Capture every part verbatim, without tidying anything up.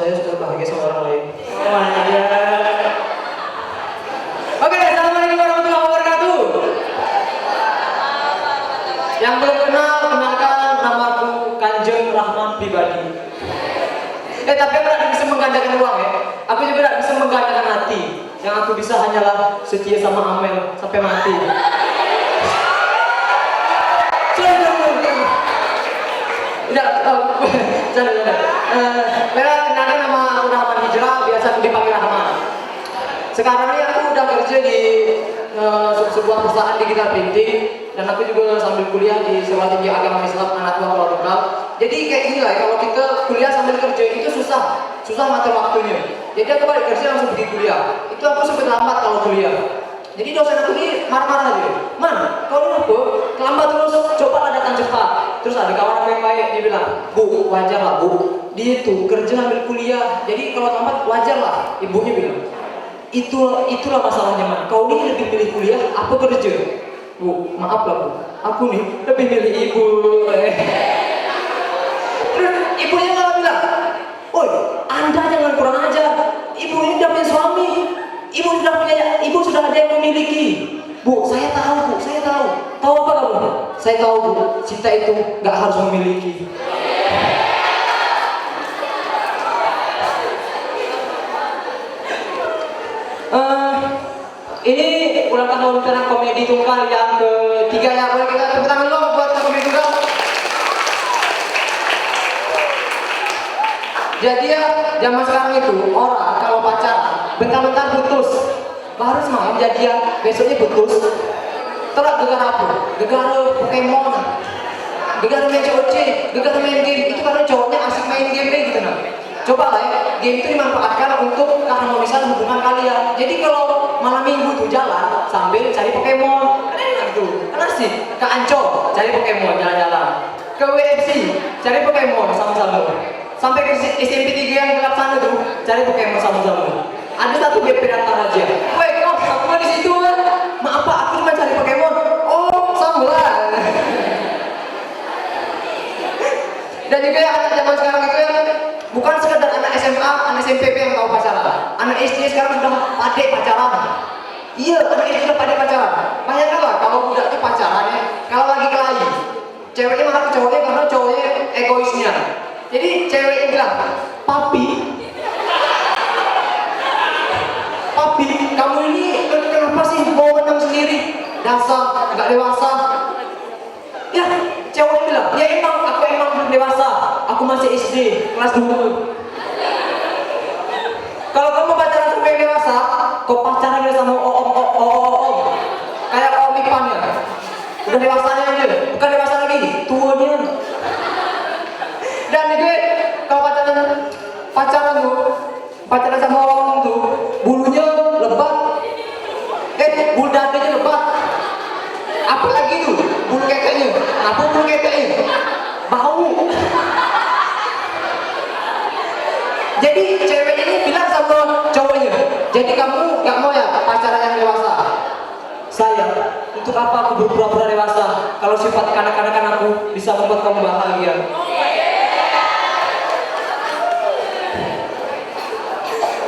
Saya sudah bahagia sama orang lain. Oh my God. Oke, assalamualaikum warahmatullahi wabarakatuh. Yang belum kenal, kenalkan, nama aku Kanjeng Rahman Pribadi. Eh, tapi aku tidak bisa menggandakan uang, ya. Aku juga tidak bisa menggandakan hati. Yang aku bisa hanyalah setia sama Amel sampai mati. Sudah, sudah, sudah. Tidak, eh, bercanda, bercanda. Eh, perkenalkan, nama aku Rahman Hijrah, biasa dipanggil Rahman. Sekarang ini aku udah kerja di, eh, se-, sebuah perusahaan digital printing, dan aku juga sambil kuliah di Sekolah Tinggi Agama Islam Nahdlatul Ulama Lombok. Jadi kayak gini lah, kalau kita kuliah sambil kerja itu susah, susah ngatur waktunya. Jadi aku balik kerja langsung pergi kuliah. Itu aku sempet lambat kalau kuliah. Jadi dosen aku ini marah-marah aja. "Man, kau ini apa? Terlambat terus, coba lah datang cepat." Terus ada kawan aku yang baik, dia bilang, "Bu, wajar lah, Bu. Dia tuh kerja sambil kuliah. Jadi kalau terlambat, wajar lah," ibunya bilang. "Itu, itulah masalahnya, Man. Kau ini lebih milih kuliah apa kerja?" "Bu, maaf lah, Bu. Aku nih lebih milih ibu." Terus ibunya malah bilang, "Oi, Anda jangan kurang ajar. Ibu ini udah punya suami. Ibu sudah punya, ibu sudah ada yang memiliki." "Bu, saya tahu, Bu, saya tahu." "Tahu apa kamu?" "Saya tahu, Bu, cinta itu nggak harus memiliki." Eh, ini ulang tahun stand up comedy Tungkal yang ketiga, ya. Boleh kita tepuk tangan dulu buat stand up comedy Tungkal. Jadi ya, zaman sekarang itu orang kalau pacaran bentar-bentar putus, baru semalam jadian, besoknya putus. Tolak gegara apa? Gegara Pokemon, gegara main C O C, gegara main game. Itu karena cowoknya asik main game deh gitu, nah. Coba lah ya, game itu dimanfaatkan untuk keharmonisan hubungan kalian. Jadi kalau malam minggu tuh jalan sambil cari Pokemon, kan enak tuh, kan asik. Ke Ancol cari Pokemon jalan-jalan, ke W F C cari Pokemon sama-sama, sampai ke S M P tiga yang gelap sana tuh cari Pokemon sama-sama. Ada satu B P datang aja, "Woi kau, aku di situ kan." "Maaf Pak, aku cuma cari Pokemon." "Oh, sama lah." Dan juga ya, anak zaman sekarang itu ya, bukan sekedar anak S M A, anak S M P yang tahu pacaran. Anak S D sekarang sudah pade pacaran. Iya, anak S D sudah pade pacaran. Bayangkanlah kalau budak tuh pacaran ya, kalau lagi kelahi, ceweknya marah ke cowoknya karena cowoknya egoisnya. Jadi ceweknya bilang, "Papi, Papi, kamu ini ken-, kenapa sih mau menang sendiri? Dasar nggak dewasa." Ya, cewek bilang, "Ya emang, aku emang belum dewasa, aku masih S D, kelas dua." Kalau kamu pacaran sama yang dewasa, kau pacaran aja sama om, om, om, om, om. Kayak om Ipan ya. Udah dewasanya aja, bukan dewasa lagi, tuanya. Dan juga kalau pacaran, pacaran tuh, pacaran sama orang tuh, bulunya lebat. Eh, bulu dadanya lebat. Apalagi tuh, bulu keteknya. Kenapa bulu keteknya? Bau. Jadi cewek ini bilang sama cowoknya, "Jadi kamu nggak mau ya pacaran yang dewasa?" "Sayang, untuk apa aku berpura-pura dewasa kalau sifat kanak-kanakan aku bisa membuat kamu bahagia?"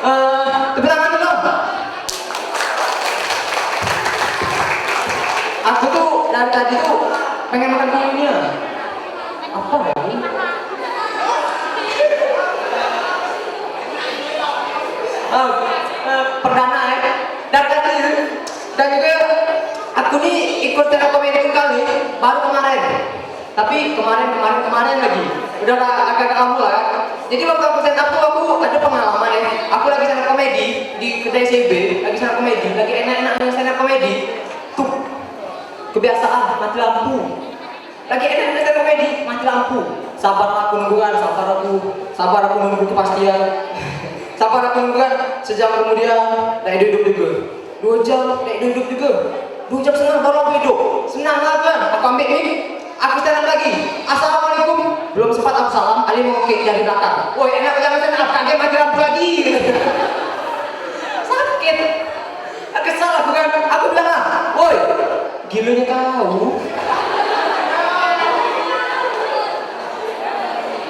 Eh, tepuk tangan dulu. Aku tuh dari tadi tuh pengen makan kuenya. Apa ya? Eh, eh, perdana ya. Dan tadi, dan juga aku nih ikut stand up comedy kali baru kemarin. Tapi kemarin, kemarin, kemarin lagi. Udah la-, agak-agak lama lah kan. Jadi waktu aku stand up tuh aku ada pengalaman ya. Aku lagi stand up comedy di kedai C B, lagi stand up comedy, lagi enak-enaknya stand up comedy. Tuh, kebiasaan mati lampu. Lagi enak-enak stand up comedy, mati lampu. Sabar aku nunggu kan, sabar aku, sabar aku nunggu kepastian. Sabar aku nunggu kan, sejam kemudian, dak hidup juga. Dua jam, dak hidup juga. Dua jam setengah baru aku hidup. Senang lah kan, aku ambil mic, aku stand up lagi. "Assalamualaikum." Belum sempat aku salam, ada yang mengekek dari belakang. "Woi, enak jangan stand up, kagak mati lampu lagi." Sakit. Kesal aku kan, aku bilang lah, "Woi, gilanya kau."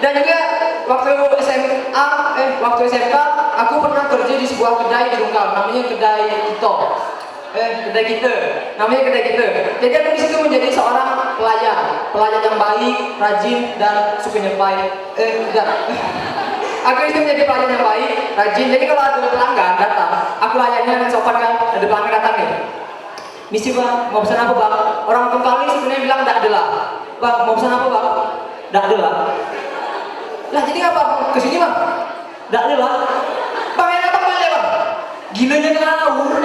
Dan juga waktu S M A, Eh, waktu S M K, aku pernah kerja di sebuah kedai di Dungkal, namanya kedai Kito. Eh, kedai kita, namanya kedai kita. Jadi aku di situ menjadi seorang pelayan, pelayan yang baik, rajin, dan suka nyampai. Eh, tidak. Aku di situ menjadi pelayan yang baik, rajin. Jadi kalau ada pelanggan datang, aku layani dengan sopan kan. Ada pelanggan datang nih. "Misi bang, mau pesan apa bang?" Orang Dungkal ini sebenarnya bilang, "Tidak ada lah." "Bang, mau pesan apa bang?" "Tidak ada lah." "Lah jadi ngapa bang kesini bang?" "Tidak ada lah." "Bang, enak bang, balik bang." Gilanya ngawur.